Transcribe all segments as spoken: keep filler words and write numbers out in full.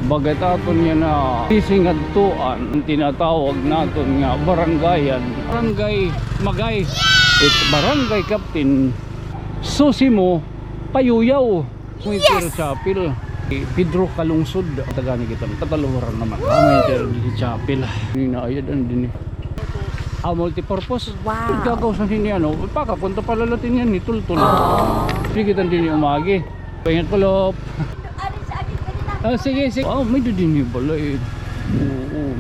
Baga it aton yana sising adtuan, an tinatawag naton nga barangayan, Barangay Magay. It Barangay Captain Susimo Payuyaw. May Yes! Chapel. Pedro Calungsod. Taga ni kita. Kataluran naman. May Chapel. Ini na ayad an dinhi. Ah, multipurpose. Wow. Gagaw sa sini, ano, pakapunta pala latin yan ni Tultul. Sige, tan dinhi umagi. Pahingat ko, Lop. Ah, sige, sige. Ah, may da dinhi balay. Oo.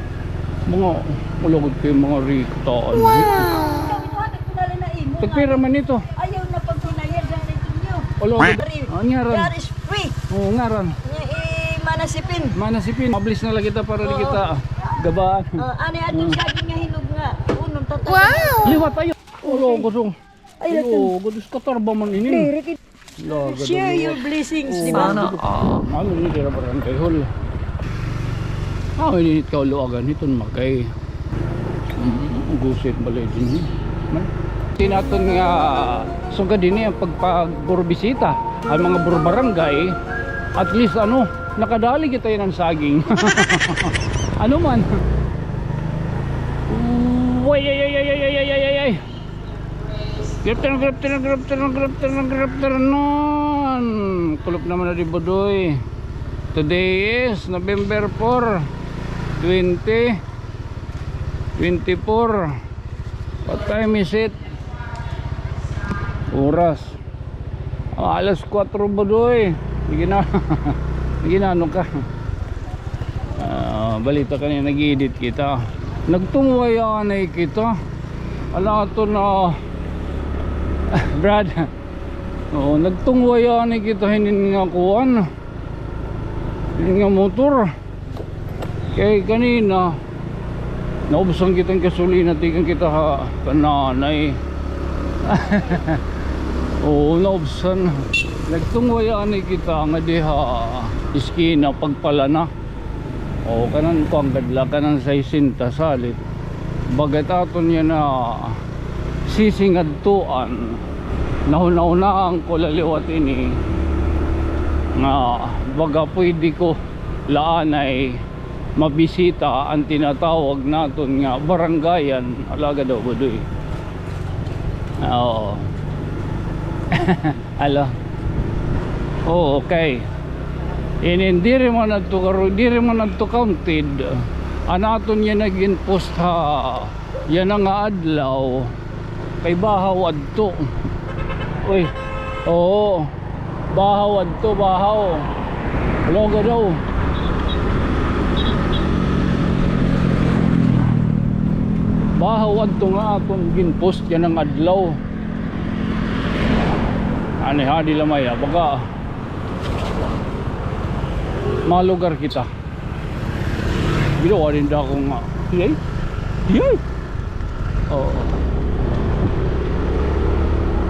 Mga, malagod kay mga riktaan. Wow. Tagpira man ito. Ayaw na pagkunayad sa ninyo. Olo, Dari, ah, ngaran. Dari Spray. Oo, ngaran. Nga, eh, Manasipin. Manasipin. Mabilis na lang kita para di Oo. kita gabaan. Ah, ani aton Hmm. saging nga hinog nga. Unong tatay. Wow! Liwat, ayo. Olo, gusong. Ay, Olo, gusong katarba man inin. Diri kit-, Laga share daw your liwat. blessings, Oo, di ba? Sana all. Ano ini, dira barangay hall. Ah, ini ka luagan hiton Magay. Mm, gusit balay dinhi. Tinaton nga sugad dinhi an pagpaburbisita, an mga burbarangay, at least, ano, nakadali kita yana han saging. Ano man. Way, ay, ay, ay. Grab tanan, grab tanan, grab tanan, grab tanan, grab tanan. Kulop naman na di, Budoy. Today is November four, twenty twenty-four. What time is it? Oras. Ah, alas kuwatro, Budoy. Sige na. Sige na, ano ka? Ah, balita kanina nag-edit kita. Nagtungway anay kita. Ala to na, Brad. Oo, nagtungway anay kita hinin nga kuan. Hinin nga motor. Kay kanina, naubsan kita hin gasolina, tikang kita ha, kan nanay. Oo, naubsan. Nagtungway anay kita nga diha iskina, pagpalana. O, kanan kuan gad la, kanan sesenta salit. Baga it aton yana sising adtuan. Nahunahunaan ko la liwat ini nga baga pwede ko la anay mabisita an tinatawag naton nga barangayan. Alaga daw, Budoy. Oo. Alo. Oo, okay. Inin diri man adto karo-, diri man adto counted. An aton yana gin-post ha yana nga adlaw. Kay bahaw adto. Uy. Oo. Bahaw adto, bahaw. Loga daw. Bahaw adto nga aton gin-post yana nga adlaw. Ani ha, di lamay, ah, baga malugar kita. Ginawa din da akong, ah, yay? Yay! Oo.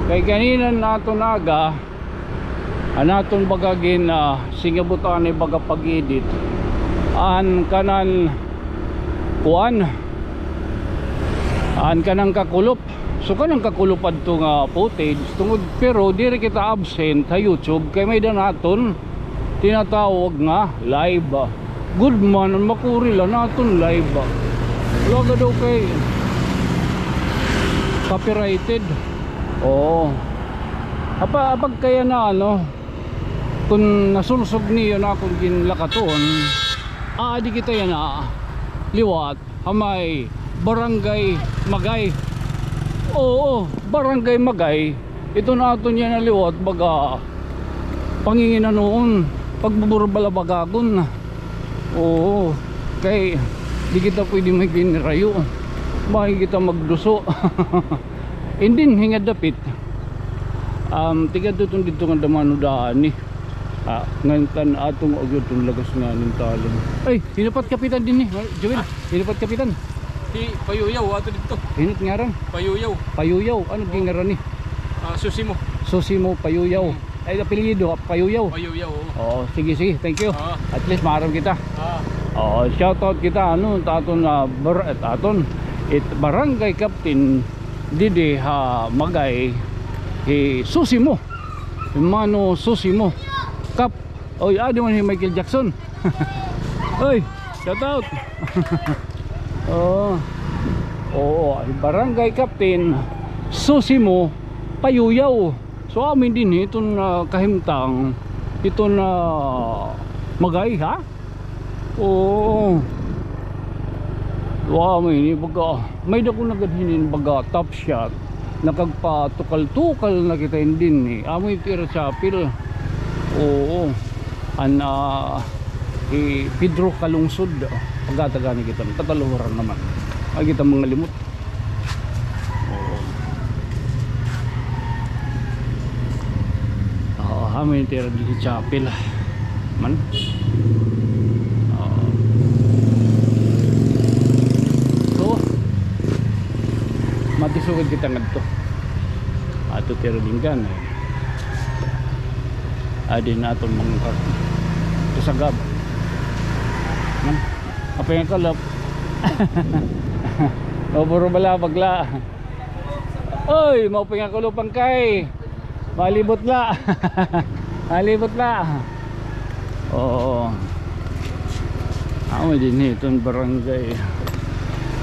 Kay kanina naton aga, an aton baga gin, ah, singabot anay baga pag-edit. An kanan kuan, an kanan kakulop. So, kanan kakulop adto nga footage, tungod, pero diri kita absent ha YouTube, kay may-ada naton tinatawag nga live. Good man, makuri la naton live. Wala ka daw kay copyrighted. Oo. Apa, apag kaya na, ano, Kon nasulsog niyo an akon ginlakaton, aadi kita yana liwat ha may Barangay Magay. Oo, Barangay Magay. Iton aton yana liwat, baga panginginanoon, pagbuburbala bagagon. Oo, kay di kita pwede magginrayo. Bangin kita magduso. Indin, hingad dapit. Um, tigadto iton didto nga damano daan, eh. Ah, ngan kan atong agyod iton lagas nga nin talon. Ay, hinapat kapitan dinhi, Joel. Ah? Hinapat kapitan. Si Payuyaw, ato didto. Hina't ngaran? Payuyaw. Payuyaw. Ano Oo. gingaran ni? Ah, Susimo. Susimo Payuyaw. Mm. Ay, apelyido, Payuyaw. Payuyaw, oo. Oo, sige, sige. Thank you. Oo. At least, maaram kita. Oo. Oo, shout out kita, ano, taton, ah, bar-, eh, taton. It barangay captain, didi ha Magay, hi Susimo. Mano Susimo. Kap. Oy, adi man hi Michael Jackson. Oy, shout out. Oo. Oo, Barangay Captain Susimo Payuyaw. So, amo dinhi iton, ah, kahimtang iton, ah, Magay, ha? Oo. Wa, may ini baga. May dako na gad hinin baga top shot. Nakagpatukal-tukal na kita hin dinhi. Amo it ira chapel. Oo. An, ah, hi Pedro Calungsod. Pagkatagan kita. Kataluran naman. Ay, kita mga limot. Oo. Oo, amo it ira dinhi chapel man. Oo. So, matisugad kita ngadto. Ato it ira dinggan, eh. Adi na aton mga ka-, kasagab. Man, apay nga kalap. O, puro balabag la. Oy, maupay nga kulop, Angkay. Malibot la. Malibot la. Oo. Amo dinhi iton barangay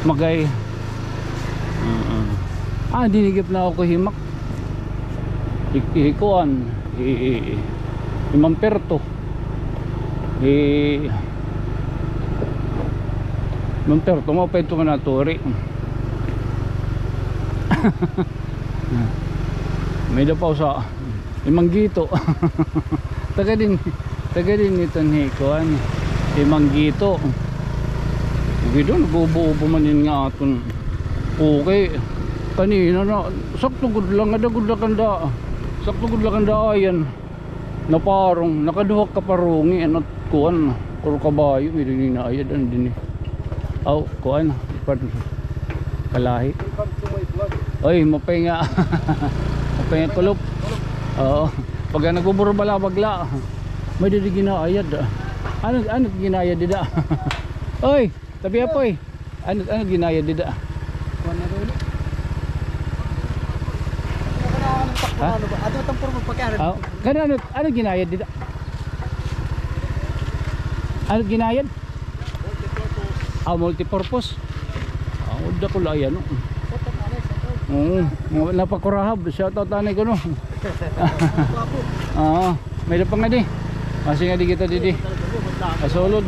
Magay. Mm-mm. Ah, dinhi gihap na ako himak. Hi, hi kuan, hi, hi, hi Mamperto. Hi Mamperto, maupay ito nga naturi. May dapaw sa Imanggito. Taga din, taga din iton hi kuan, Imanggito. Gido, nag-ubo-ubo man ini nga aton. Okay. Kanina na, sakto gud la, ada gud la kanda. Sakto gud la kanda ayan. Naparong, nakaduha ka parungi, ano, kuan, puro kabayo, may dinhi naayad, ano dinhi. Aw, kuan, pad-, kalahi. Welcome to my vlog. Oy, maupay nga. Maupay nga kulop. Oo. Pagka nagbuburo balabag la. May didi ginaayad, ah. Ano, ano ginaayad dida? Oy, tabi apoy. Ano, ano ginaayad dida? Kuan na daw ini. Ha? Ano ba? Ato, tampor mo pagkano? Ah, kano ano, ano ginaayad dida? Ano ginaayad? Ah, multipurpose. Ah, dako la ayan, no? Oo, mga napakurahab. Shout out anay ko, no? Oo, may da pa nga di. Kasi nga di kita didi. Kasulod.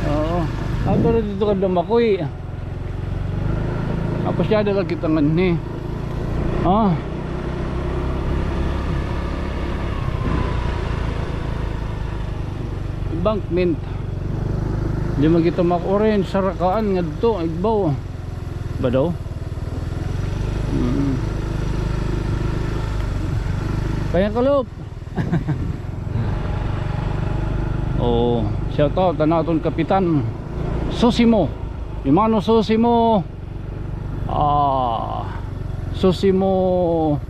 Oo. Ato na dito ka dumakoy. Tapos siya dala kita nganhi. Ah. Embankment. Di man kita mak-orange, Sarakaan ngadto, Igbaw. Ba daw? Mm. Kaya kulop. Oh, shout out an aton kapitan. Susimo. Imano Susimo. Ah, Susimo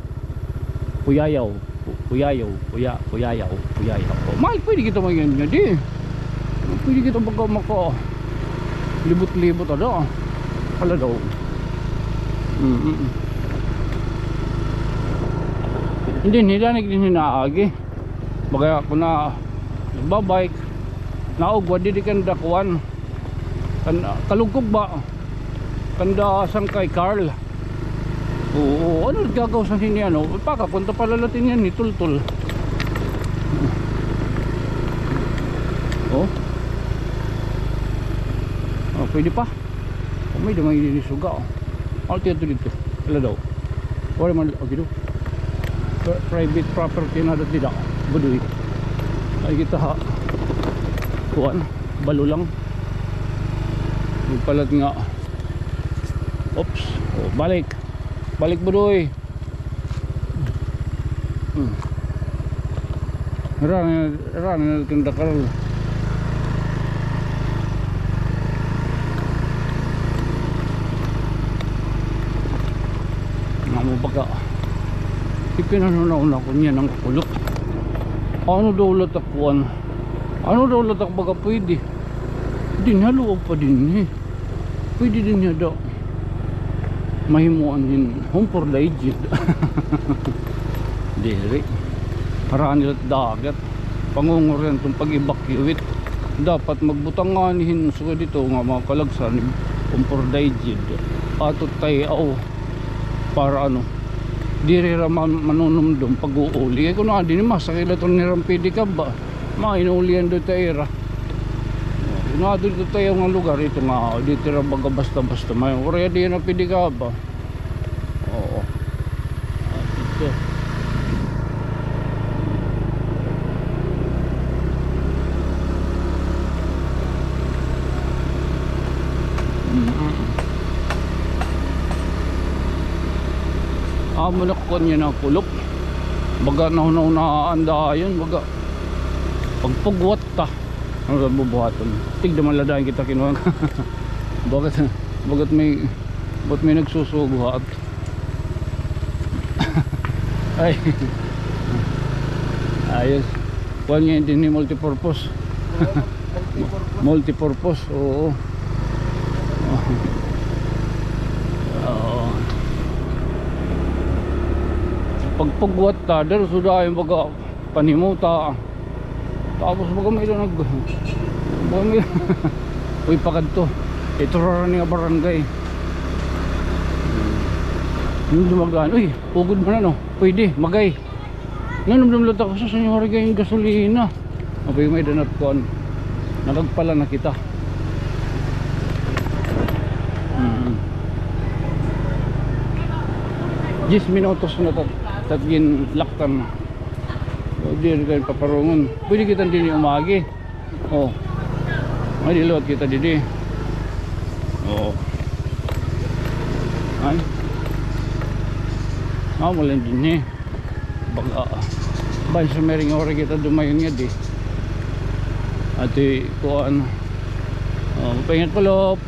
Puyayaw. Pu-, Puyayaw, Puya-, Puyayaw, Puyayaw. Oh, mahal, pwede kita mag-, nga di. Pwede kita baga maka-, libot-libot, ada. Hala daw. Mm-mm. Hindi, hindi na, hindi na agi. Baga ako na nagbabike. Naugwa, didi kan dakuan. Kan, kalugkog ba? Kanda sangkay Carl. Oo, ano gagaw sa sini, ano? Paka, punta pala latin yan, ni Tultul. Oh. Oh, pwede pa. Oh, may damay din suga, oh. Ano tiyan to dito? Wala daw. Wala man, okay, do. Pri-, private property na dati da. Budoy. Ay, kita ha. Kuan, balo lang. Magpalat nga. Oops. Oh, balik. Balik, Budoy. Hmm. Run, run, run, Karl. Nga mo baga. Ipinanunaw na ko niya ng kulop. Ano daw latak kuan? Ano daw latak baga pwede? Dinhi ha loob pa dinhi. Pwede dinhi ada. Mahimuan hin home for the aged. Diri. Harani la dagat. Pangungurian iton pag-evacuate. Dapat magbutang ngani hin sugad ito nga mga kalagsan, kumpor digid. Ato tay-aw para ano, diri ra man-, manunumdom pag-uuli. Kay kun adi ni mas, sakila ito niram pedicab ba. Mainulian do ta ira. Nga do ito tay-aw nga lugar ito nga, di tira baga basta-basta. May ura di na pedicab ba. Oo. Ito. Mm. Amo na kuan niya na kulop. Baga nahunahunaan dayon, baga pagpugwat ta. Ano ba bubuhaton? Tigda man la dayon kita kinuha. Bagat, bagat may, bagat may nagsusugo ha at Ay. Ayos. Kuan nga dinhi, multipurpose. Multipurpose, oo. Oo. Pagpugwat ta, diri suda yung baga panhimuta. Tapos baga may nag-, baga may, uy, pakadto. Ito ra ni nga barangay. Yung dumagaan, uy, ugod man ano, pwede, magay. Nanumdum lang ako sa sanyo harga yung gasolina. Abay, may danat kuan. Nagagpala na kita. Mm. Diyes minutos na tat-, tat ginlaktan na. O, di rin kayo paparungon. Pwede kita din yung umagi. Oh. Ay, di liwat kita didi. Oo. Ay. Ah, wala din eh. Baga, ah. Bay, sumiring ora kita dumayon nga di. Ati, kuan. Oh, paingat, kulop.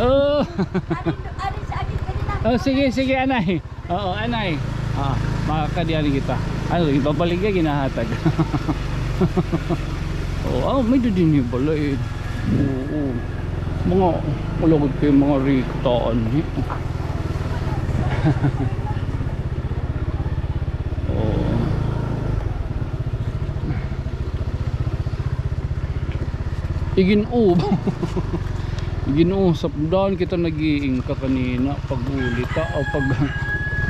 Oh. Oh, sige, sige, anay. Oo, anay. Ah, makakadian kita. Ano, ibabalik ka, ginahatag. Oo, ah, may dadin yung balay. Oo. Mga, ulagod kayo, mga rikitaan, eh. Oo. Igin-, o. Gin-o, sapdan kita nag-iingka kanina, pag-uli ta, o pag-,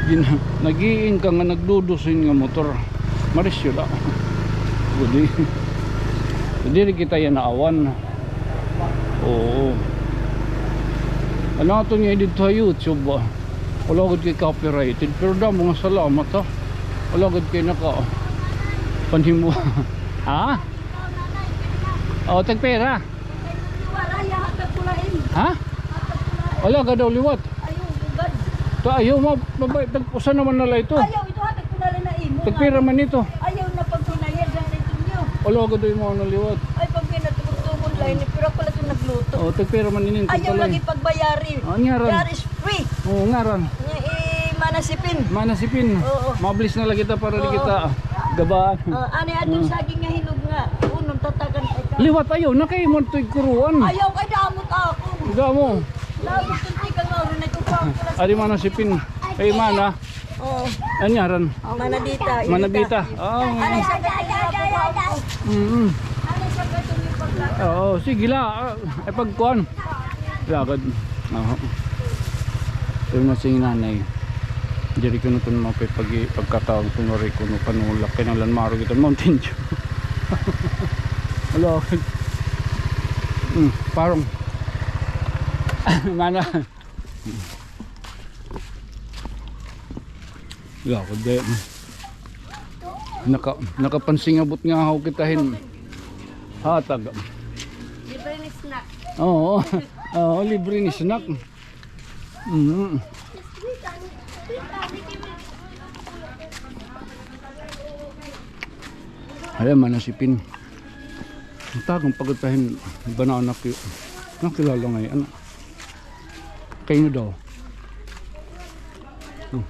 gin-, nag-iingka nga nagdudusin nga motor. Marisyo la. Gudi. Diri kita yan naawan. Oo. Ano ato niya dito sa YouTube, ah? Wala gud kay copyrighted, pero damo nga salamat, ha. Wala gud kay naka-, panhimo. Ha? O, tagpera? Ha? Wala ka daw liwat. Ta, ayaw, ma-, mabay, tag-, usa naman na la ito. Ayaw, ito, hatag ko na la na imo. Tagpera man ito? Ayaw na pagpinayad ang ito niyo. Wala ka daw imo ano liwat. Ay, pag pinatubod-tubod la ini, pero ako la ito nagluto. O, tagpera man ini, ayaw lagi pagbayari. Ah, ngaran. Yari is free. Oo, ngaran. Ni, eh, Mana Sipin. Mana Sipin. Oo. Mabilis na la kita para di kita gabaan. Ah, ani ato saging nga hinog nga. Unong tatagan ay ka. Liwat, ayaw na kay mo ito igkuruan. Ayaw kay damot ako. Damo. Damot ito, tika nga, rin ito pa. Ari Mana Sipin. Ay, Mana. Oo. Ano ngaran? Manabita. Manabita. Oo. Ano siya ka, mm. Ano siya ka, oo, sige la. Ah, ay, pagkuan. Lagad. Oo. Pero na sige nanay. Diri ko na ito mapipag-, pagkataon ko na rin ko na panulak. Kaya nalan maro kita Mountain Dew. Hello. Mm, parang. Mana. Wala ko, di. Naka-, nakapansingabot nga ako kita hin hatag. Libre ni snack. Oo. Oo, libre ni snack. Mm. Ayan, Mana Sipin. Ang tagang pagkatahin, banana cue. Nakilala ngayon. Kayo daw. Hmm.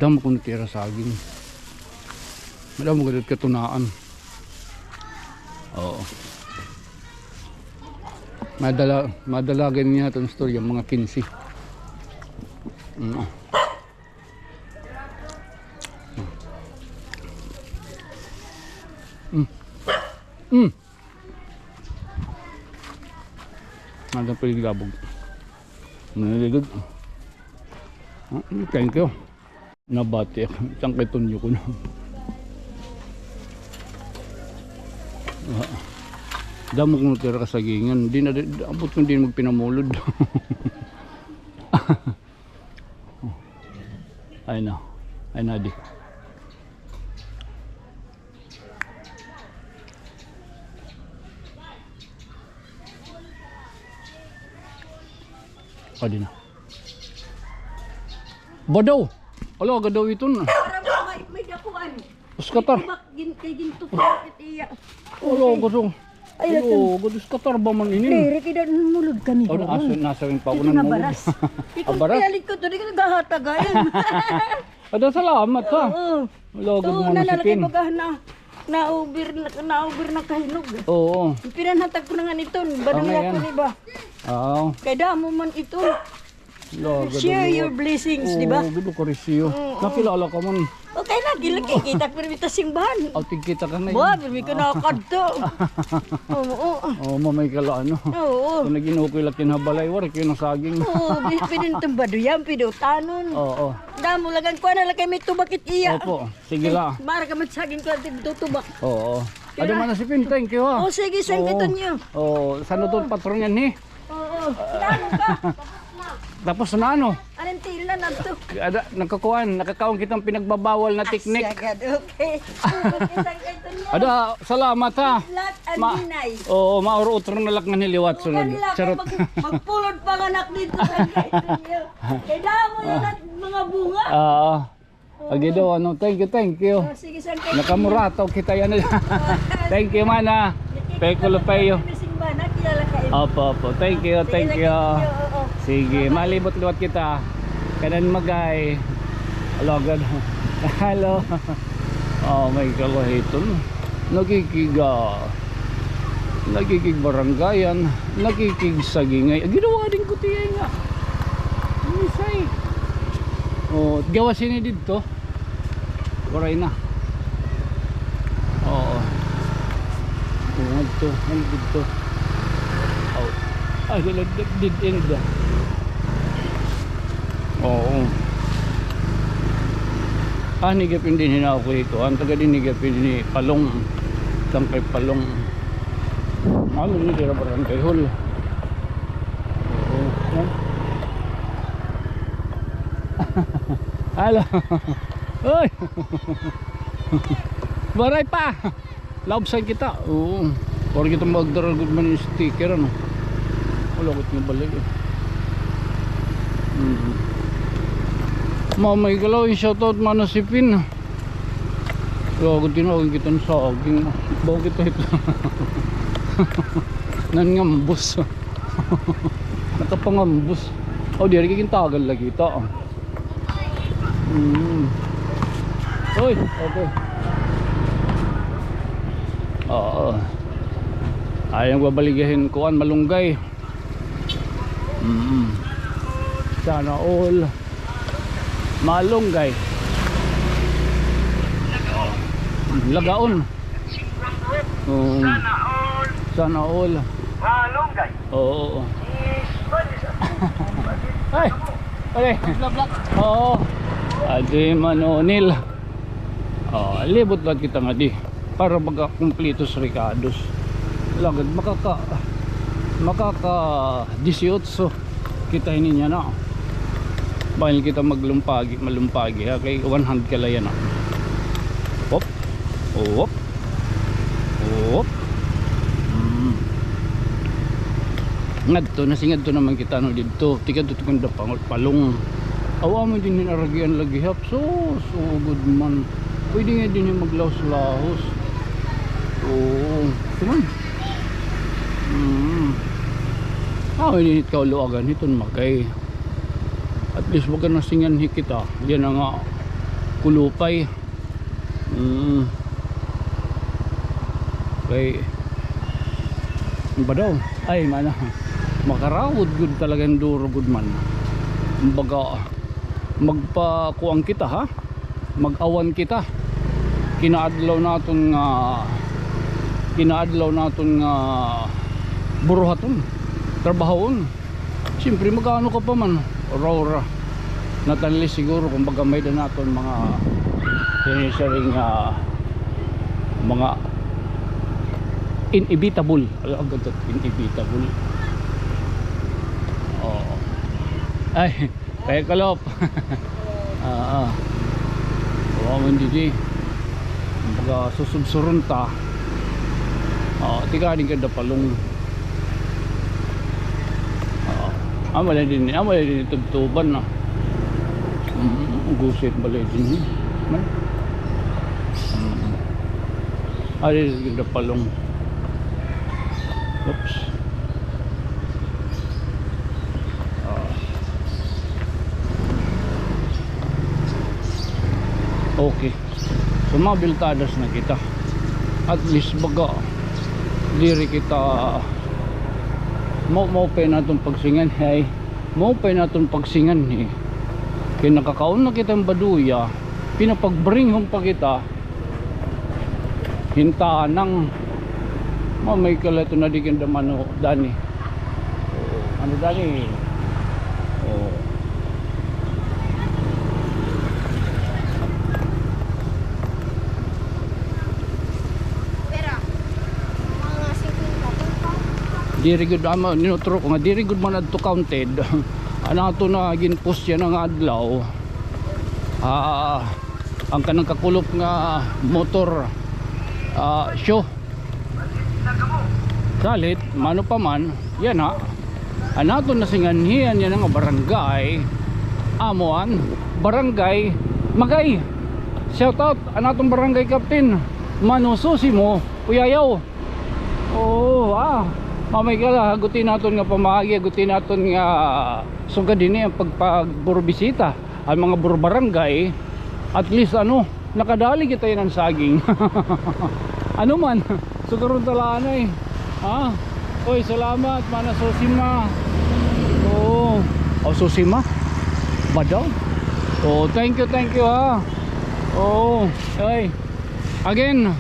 Damo ko natira saging. Madamo ko dito katunaan. Oo. Madala, madalagan niya itong istorya, mga kinse. Mm. Mm. Mm. Ano pwede gabog? Naliligod. Mm, thank you. Nabati ako. Sangkay tunyo ko na. Ah, damo ko natira kasagingan. Di na, di, abot ko di magpinamulod. Ay na. Ay na di. Adi na. Badaw. Ala, gadaw iton. Para ba may, may dakuan. Uskatar. May tubak, gin-, kay gintuktok it iya. Ala, gadaw. Ay, ala, gadaw, uskatar ba man ini? Diri, kay da-, mulod kami. Oh, nasa, nasa yung paunan mo. Ito na baras. Ikaw, baras? Piyalit ko to, di ko naghahatag, ay. Ada, salamat, ha. Oo. Lugod mo na si Pin. Baga na, na-over na, na-over na kahinog. Oo. Pinanhatag ko na nga niton, baduya ko ni ba? Oo. Kay damo man iton. Lugod. Share your blessings, di ba? Oo, gudo ko rin siyo. Oo. Nakilala ka man. Okay na, gilakikita ko rin ito simbahan. Aw, tigkita ka na. Buwan, yun, rin ko nakakadto. Oo. Oo, mamay ka la, ano. Oo. Kung naging okay lang kinabalay, wari kayo ng saging. Oo, pi-, pwede nitong baduyan, pwede utanon. Oo. Damo, lagang kuha na lang kay may tubak it iya. Opo, sige la. Mara ka man saging ko, ati tutubak. Oo. Kaya adi man na si Pin, thank you, ha. Oh, sige, thank you, Tonyo. Oo, saan ito patron yan, he? Oo. Saan ka? Tapos na, ano? Anong tila na to? Ada, nagkakuan, nakakaon kitang pinagbabawal na teknik. Asya gad, okay. Okay, thank you, Tonyo. Ada, salamat, ha. Good luck and Ma-, hinay. Oo, mauro-utro na lang nga niliwat sunod. Charot. Mag-, magpulod pa nga anak dito sa Tonyo. Kailangan mo yun at mga bunga. Oo. Agi daw, ano, thank you, thank you. Oh, sige, sir, thank you. Nakamurataw kita yan. Thank you, mana. Pekulo payo. Opo, opo. Thank you, thank you. Sige, malibot liwat kita. Kanan magay. Alagad. Hello. Oh, may kalahiton. Nakikig, ah, nakikigbaranggayan, nakikigsagingay. Ginawa din ko tiya nga. Misay. Oh, gawas ini didto. Waray na. Oo. Oh, adto, ano didto? Oh. Ah, sila dead, dead end. Oo. Ah, nigapin din hina ako ito. Ang taga din nigapin ni Palong. Sangkay Palong. Ano ni tira barangay hall? Oo. Hello. Oy. Baray pa. Laubsan kita. Oo. Para kita magdara gud man yung sticker, ano. Wala ko nga balik, eh. Mm. Mamay galaw, i-shoutout man na si Pin. Wala ko tinawag kita sa saging. Bawa kita ito. Nan ngambos. Nakapangambos. Oh, diri kay gintagal lagi ito. Mm. Uy, okay. Oo. Ayaw babaligahin kuan, malunggay. Mm. Sana all. Malunggay. Lagaon. Oo. Sana all. Malunggay. Oo, oo. Ay, okay. Oo. Adi man, O'Neil. Oh, libot lang kita nga di para makakumpleto sa rekados. Lagad makaka-, makaka-dieciocho kita ini niya na. Bahin kita maglumpagi, malumpagi ha, kay one hand ka la yana. Hop. Hop. Hop. Mm. Ngadto, nasingadto naman kita, no, didto. Tikadto tikon da Pangol, Palong. Awa mo din hin aragian lagi hap. Sus, ugod man. Pwede nga din hin maglahos-lahos. Oo. Ito man. Mm. Ah, ininit ka luagan hiton, makay. At least, wag ka nasinganhi kita. Yan na nga, kulupay. Mm. Kay, ano ba daw? Ay, mana. Makarawod gud talaga hin duro gud man. Kumbaga, magpakuan kita, ha? Mag-awan kita. Kinaadlaw naton nga kinaadlaw naton nga buruhaton, trabahoon. Siyempre, mag-aano ka pa man, ura-ura. Not unless siguro, kumbaga, may-ada naton mga necessary nga mga inevitable. Ala, agad, inevitable. Oo. Ay, kaya kalop. Ah, ah. Wa man didi. Kumbaga, susubsuron ta. Oh, tiga din kada palong. Oh, amo la din, amo la din tubtuban na. Mm, gusit balay din, eh. Man. Mm. Ari kada palong. Oops. Ah. Okay. So, mabiltadas na kita. At least, baga, diri kita, mao, maupay naton pagsinganhi. Maupay naton pagsinganhi. Kay nakakaon na kita hin Baduya, pinapagbaringhon pa kita hin tanang. Mamay ka la ito na di kanda mano, Dani. Ano, Dani? Oh. Diri gud, ama, ninutro ko nga diri gud man adto counted. An ato na ginpost yana nga adlaw. Ah, an kanang kakulop nga motor, ah, show. Salit, mano pa man, yana, an aton nasinganhian yana nga barangay, amo an Barangay Magay. Shout out, an aton barangay captain, Mano Susimo Uyayaw. Oo, ah, mamay ka la, haguti naton nga pamaagi, haguti naton nga sugad hini an pagpagburubisita. An mga burbarangay, at least, ano, nakadali kita yana hin saging. Ano man, sugaron ta la anay. Ha? Oy, salamat, Mana Susima. Oo. O, Susima? Ba daw? Oh, thank you, thank you, ha. Oo. Oy. Again,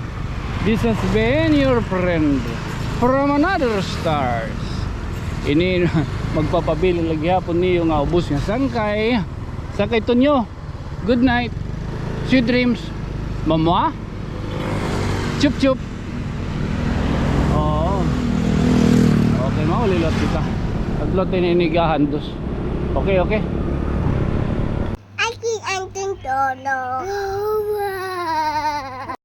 this has been your friend from another stars. Ini, magpapabilin la gihapon niyo nga ubos nga sangkay. Sangkay Tonyo. Good night. Sweet dreams. Mamwa. Chup chup. Oo. Okay, mauli la kita. Tatlo tininigahan, dos. Okay, okay. Akin ang tintolo.